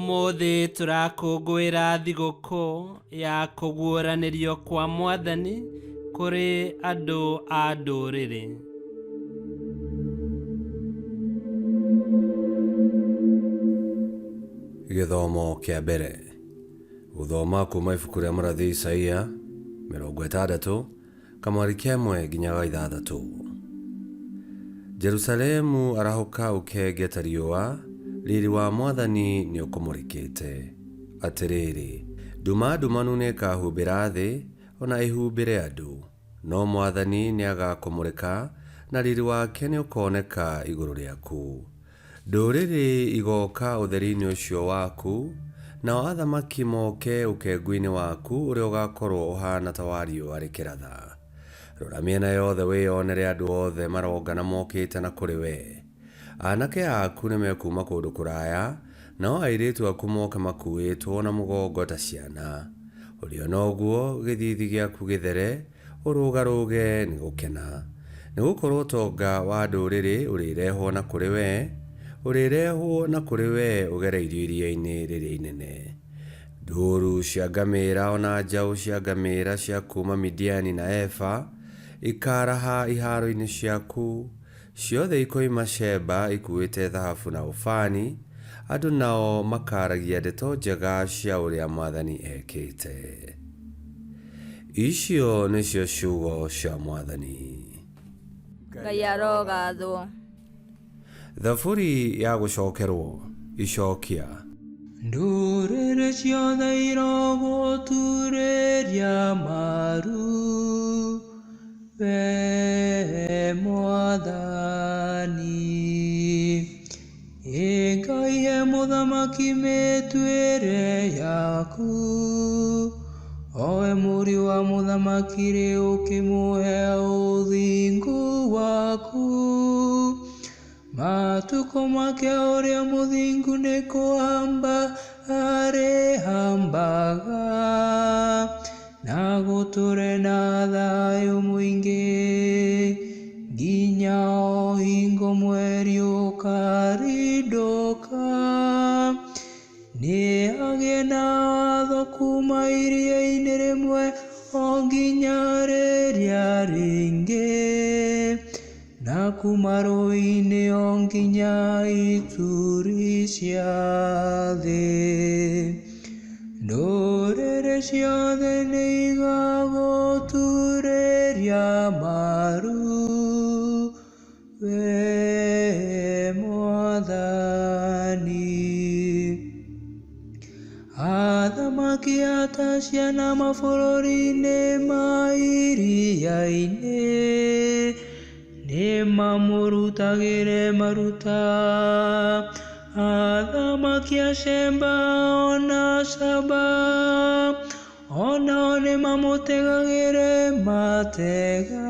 Ũmũthĩ tũrakũngũĩra thigũkũ ya kũguũranĩrio kwa Mwathani kũrĩ andũ a ndũrĩrĩ. Gĩthomo kĩa mbere. Gũthoma kuma ibuku rĩa mũrathi Isaia 60 kamwari kemwe nginya ga ithathatũ. Jerusalemu arahũka ũkenge ta riũa, riri wa Mwathani nĩũkũmũrĩkĩte. Atĩrĩrĩ, nduma ndumanu nĩĩkahumbĩra thĩ, o na ĩhumbĩre andũ, no Mwathani nĩagakũmũrĩka, na riri wake nĩũkoneka igũrũ rĩaku. Ndũrĩrĩ igooka ũtheri-inĩ ũcio waku, nao athamaki moke ũkengu-inĩ waku ũrĩa ũgaakorũo ũhaana ta wa riũa rĩkĩratha. Rora mĩena yothe wĩyonere andũ othe marongana mokĩte na kũrĩ wee. Anake aku nĩ mekuuma kũndũ kũraya, nao airĩtu aku moke makuuĩtwo na mũgongo ta ciana. Ũrĩona ũguo, gĩthiithi gĩaku gĩthere, Ũrũgarũge nĩ gũkena, nĩ gũkorũo ũtonga wa ndũrĩrĩ ũrĩrehwo na kũrĩ wee, ũrĩrehwo na kũrĩ wee ũgereirio iria-inĩ rĩrĩa inene. Ndũũru cia ngamĩra o na njaũ cia ngamĩra cia kuuma Midiani na Efa ikaaraha ihaaro-inĩ ciaku, Ciothe ikoima Sheba ikuuĩte thahabu na ũbani, andũ nao makaaragia ndeto njega cia ũrĩa Mwathani ekĩte. Icio nĩcio ciugo cia Mwathani. Ngai arogathwo. Thaburi ya gũcokerwo. Icokia. Ndũrĩrĩ ciothe irogũturĩria maru, wee Mwathani. Ĩ Ngai he mũthamaki mĩtuĩre yaku, o we mũriũ wa mũthamaki-rĩ, ũkĩmũhe ũthingu waku. Matukũ make ũrĩa mũthingu nĩ kũhamba arĩhambaga, na gũtũre na thayũ mũingĩ, nginya o hingo mweri ũkarindũka. Nĩ agĩe na watho kuuma iria-inĩ rĩmwe o nginya rĩrĩa rĩngĩ, na kuuma rũũĩ-inĩ o nginya ituri cia thĩ. Ndũrĩrĩ ciothe nĩ igagũturĩria maru, wee Mwathani. Athamaki a ciana mabũrũri-inĩ ma iria-inĩ nĩ mamũrutagĩre maruta. Athamaki a Sheba o na Saba o nao nĩ mamũtegagĩre matega.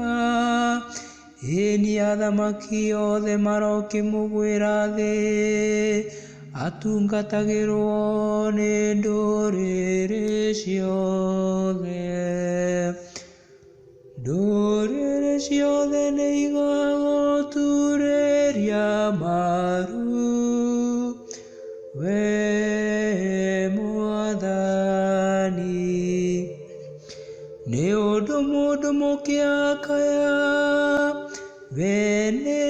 Ĩni, athamaki othe marokĩmũgwĩra thĩ, atungatagĩrũo nĩ ndũrĩrĩ ciothe. Ndũrĩrĩ ciothe nĩ igagũturĩria maru, wee Mwathani. Nĩ ũndũ mũndũ mũkĩa akaya, we nĩ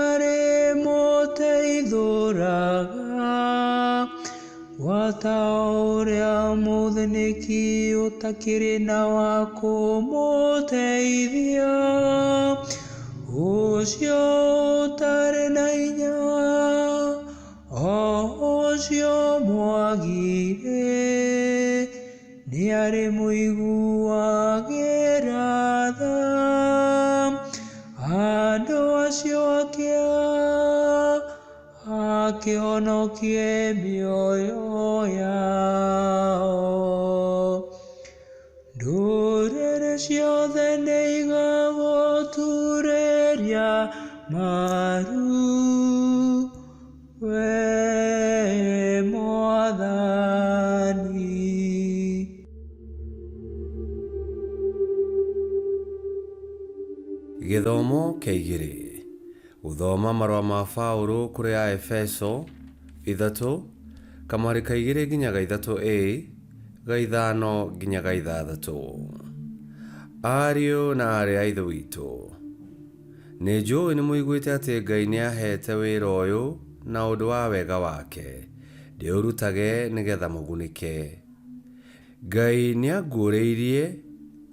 arĩmũteithũraga, gwata o ũrĩa mũthĩnĩki ũtakĩrĩ na wa kũmũteithia, ũcio ũtarĩ na hinya, o ũcio mwagire. Nĩ arĩmũiguagĩra tha andũ acio akĩa, akĩhonokie mĩoyo yao. Ndũrĩrĩ ciothe nĩ igagũturĩria maru, wee Mwathani. Gĩthomo kĩa igĩrĩ. Gũthoma marũa ma Paũlũ kũrĩ Aefeso, ithatũ, Kamũhari ka igĩrĩ nginya ga ithatũ A, ga ithano nginya ga ithathatũ. Ariũ na aarĩ a Ithe witũ, nĩ njũĩ nĩ mũiguĩte atĩ Ngai nĩ aheete wĩra ũyũ na ũndũ wa wega wake, ndĩũrutage nĩgetha mũgunĩke. Ngai nĩ anguũrĩirie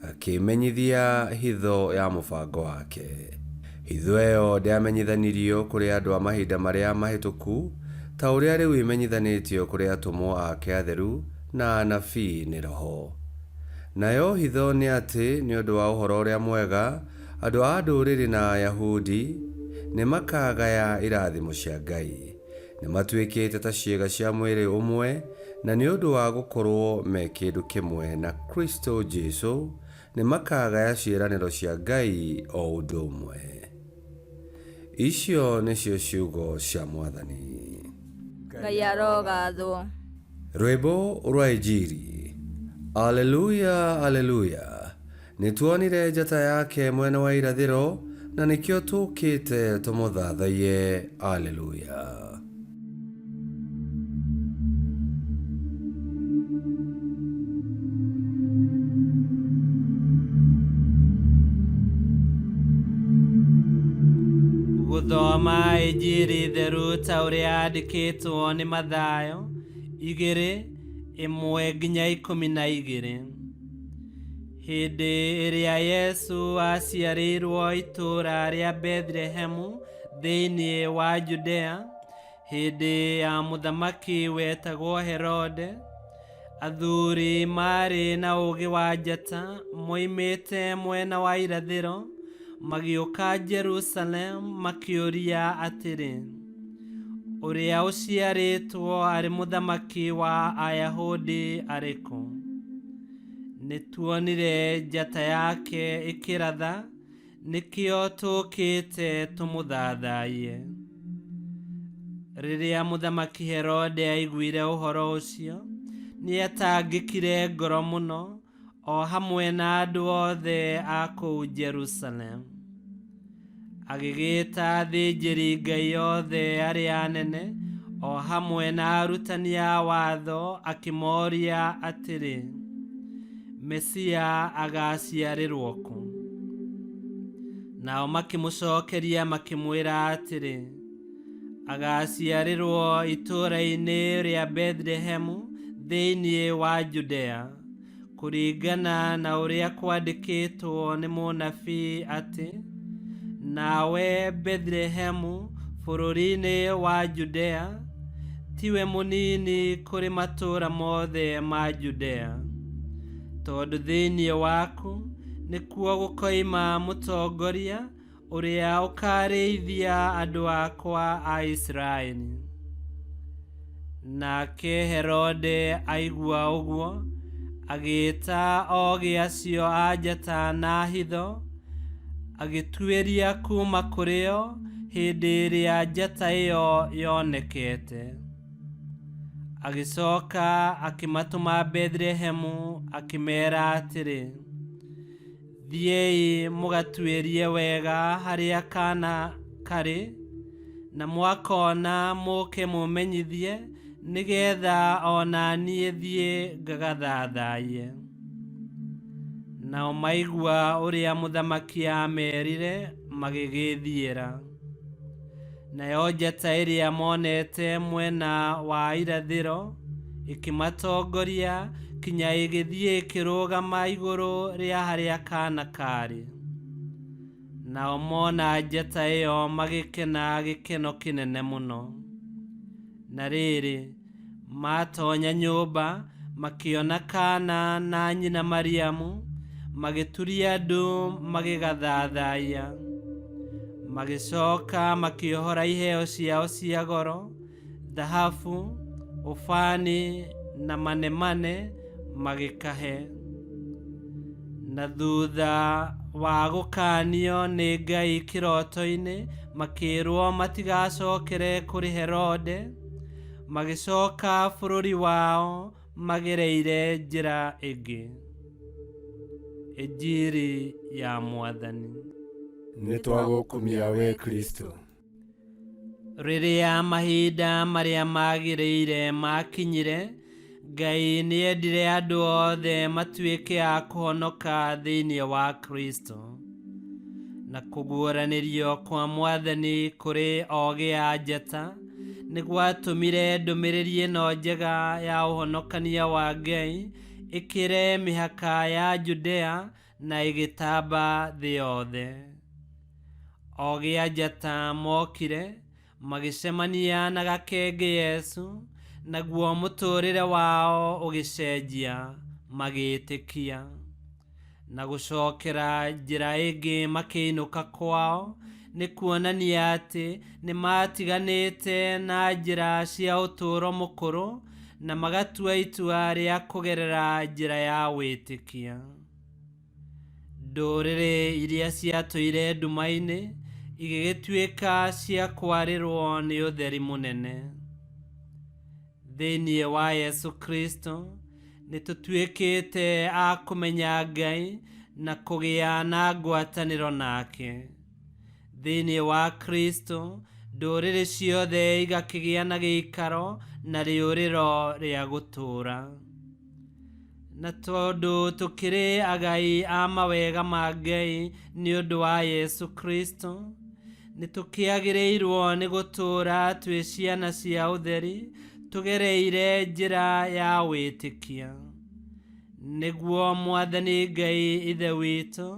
akĩmenyithia hitho ya mũbango wake. Hitho ĩyo ndĩamenyithanirio kũrĩ andũ a mahinda marĩa mahĩtũku, ta ũrĩa rĩu ĩmenyithanĩtio kũrĩ atũmwo ake atheru na anabii nĩ Roho. Nayo hitho nĩ atĩ nĩ ũndũ wa Ũhoro-ũrĩa-Mwega, andũ a Ndũrĩrĩ na Ayahudi nĩ makaagaya irathimo cia Ngai. Nĩ matuĩkĩte ta ciĩga cia mwĩrĩ ũmwe, na nĩ ũndũ wa gũkorũo me kĩndũ kĩmwe na Kristo Jesu, nĩ makaagaya ciĩranĩro cia Ngai o ũndũ ũmwe. Icio nĩcio ciugo cia Mwathani. Ngai arogathwo. Rwĩmbo rwa Injiri. Aleluya, aleluya! Nĩtuonire njata yake mwena wa irathĩro, na nĩkĩo tũũkĩte tũmũthathaiye. Aleluya! Gũthoma Injiri theru ta ũrĩa yandĩkĩtwo nĩ Mathayo igĩrĩ ĩmwe nginya ikũmi na igĩrĩ. Hĩndĩ ĩrĩa Yesu aaciarĩirwo itũũra rĩa Bethilehemu thĩinĩ wa Judea, hĩndĩ ya mũthamaki wetagwo Herode, athuri maarĩ na ũũgĩ wa njata moimĩte mwena wa irathĩro magĩũka Jerusalemu makĩũria atĩrĩ, Ũrĩa ũciarĩtwo arĩ mũthamaki wa Ayahudi arĩ kũ? Nĩtuonire njata yake ĩkĩratha, nĩkĩo tũũkĩte tũmũthathaiye. Rĩrĩa mũthamaki Herode aiguire ũhoro ũcio, nĩatangĩkire ngoro mũno, o hamwe na andũ othe a kũu Jerusalemu. Agĩgĩĩta athĩnjĩri-Ngai othe arĩa anene, o hamwe na arutani a watho, akĩmoria atĩrĩ, Mesia agaaciarĩrwo kũ? Nao makĩmũcokeria makĩmwĩra atĩrĩ, Agaaciarĩrwo itũũra-inĩ rĩa Bethilehemu thĩinĩ wa Judea, kũringana na ũrĩa kwandĩkĩtwo nĩ mũnabii atĩ, Nawe Bethilehemu bũrũri-inĩ wa Judea, tiwe mũnini kũrĩ matũũra mothe ma Judea, tondũ thĩinĩ waku nĩkuo gũkoima mũtongoria ũrĩa ũkaarĩithia andũ akwa a Isiraeli. Nake Herode aigua ũguo, agĩĩta ogĩ acio a njata na hitho, agĩtuĩria kuuma kũrĩ o hĩndĩ ĩrĩa njata ĩyo yoonekete. Agĩcoka akĩmatũma Bethilehemu akĩmeera atĩrĩ, Thiĩi mũgatuĩrie wega harĩa kaana karĩ, na mwakona mũũke mũmenyithie, nĩgeetha o na niĩ thiĩ ngagathathaiye. Nao maigua ũrĩa mũthamaki aameerire, magĩgĩĩthiĩra. Nayo njata ĩrĩa monete mwena wa irathĩro ĩkĩmatongoria kinya ĩgĩthiĩ ĩkĩrũgama igũrũ rĩa harĩa kaana kaarĩ. Nao mona njata ĩyo magĩkena gĩkeno kĩnene mũno. Na rĩrĩ, maatonya nyũmba, makĩona kaana na nyina Mariamu, magĩturia ndu magĩgathaathaiya. Magĩcoka makĩohora iheo ciao cia goro, thahabu, ũbani, na manemane, magĩkahe. Na thutha wa gũkaanio nĩ Ngai kĩroto-inĩ makĩĩrwo matigacokere kũrĩ Herode, magĩcoka bũrũri wao magereire njĩra ĩngĩ. Injiri ya Mwathani. Nĩ twagũkumia wee Kristo. Rĩrĩa mahinda marĩa magĩrĩire makinyire, Ngai nĩendire andũ othe matuĩke a kũhonoka thĩinĩ wa Kristo. Na kũguũranĩrio kwa Mwathani kũrĩ ogĩ a njata nĩ gwatũmire ndũmĩrĩri ĩno njega ya ũhonokania wa Ngai ĩkĩre mĩhaka ya Judea na ĩgĩtamba thĩ yothe. Ogĩ a njata mokire magĩcemania na gakenge Yesu, naguo mũtũũrĩre wao ũgĩcenjia, magĩĩtĩkia. Na gũcokera njĩra ĩngĩ makĩinũka kwao nĩ kuonania atĩ nĩ maatiganĩte na njĩra cia ũtũũro mũkũrũ na magatua itua rĩa kũgerera njĩra ya wĩtĩkia. Ndũrĩrĩ iria ciatũire nduma-inĩ igĩgĩtuĩka cia kwarĩrwo nĩ ũtheri mũnene. Thĩinĩ wa Yesu Kristo nĩ tũtuĩkĩte a kũmenya Ngai na kũgĩa na ngwatanĩro nake. Thĩinĩ wa Kristo ndũrĩrĩ ciothe igakĩgĩa na gĩikaro na rĩũrĩro rĩa gũtũũra. Na tondũ tũkĩrĩ agai a mawega ma Ngai nĩ ũndũ wa Yesu Kristo, nĩ tũkĩagĩrĩirwo nĩ gũtũũra twĩ ciana cia ũtheri tũgereire njĩra ya wĩtĩkia. Nĩguo Mwathani Ngai Ithe witũ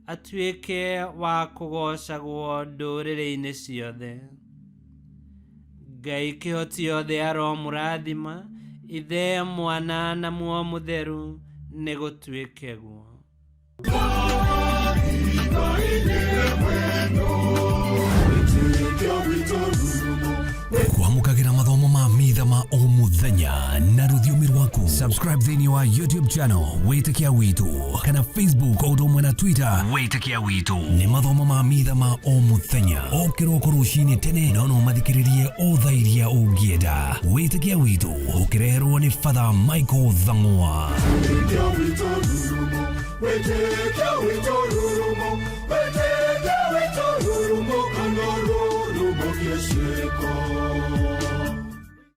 atuĩke wa kũgoocagwo ndũrĩrĩ-inĩ ciothe. Ngai kĩhoti yothe aromũrathima, Ithe, Mwana na Muoyo Mũtheru, nĩ gũtuĩke guo. Kwamũkagĩra mathomo ma mitha ma o mũthenya na rũthiomi rwaku. Subscribe thĩinĩ wa YouTube channel Wĩtĩkia Witũ kana Facebook o ũndũ ũmwe na Twitter Wĩtĩkia Witũ. Nĩ mathomo ma mitha ma o mũthenya o kĩroko rũcinĩ tene, no no mathikĩrĩrie o thaa iria ũngĩenda. Wĩtĩkia Witũ ũkĩreherwo nĩ Father Michael Thang'wa. Wĩtĩkia witũ rurumo, wĩtĩkia witũ rurumo, kana rurumo kĩciko.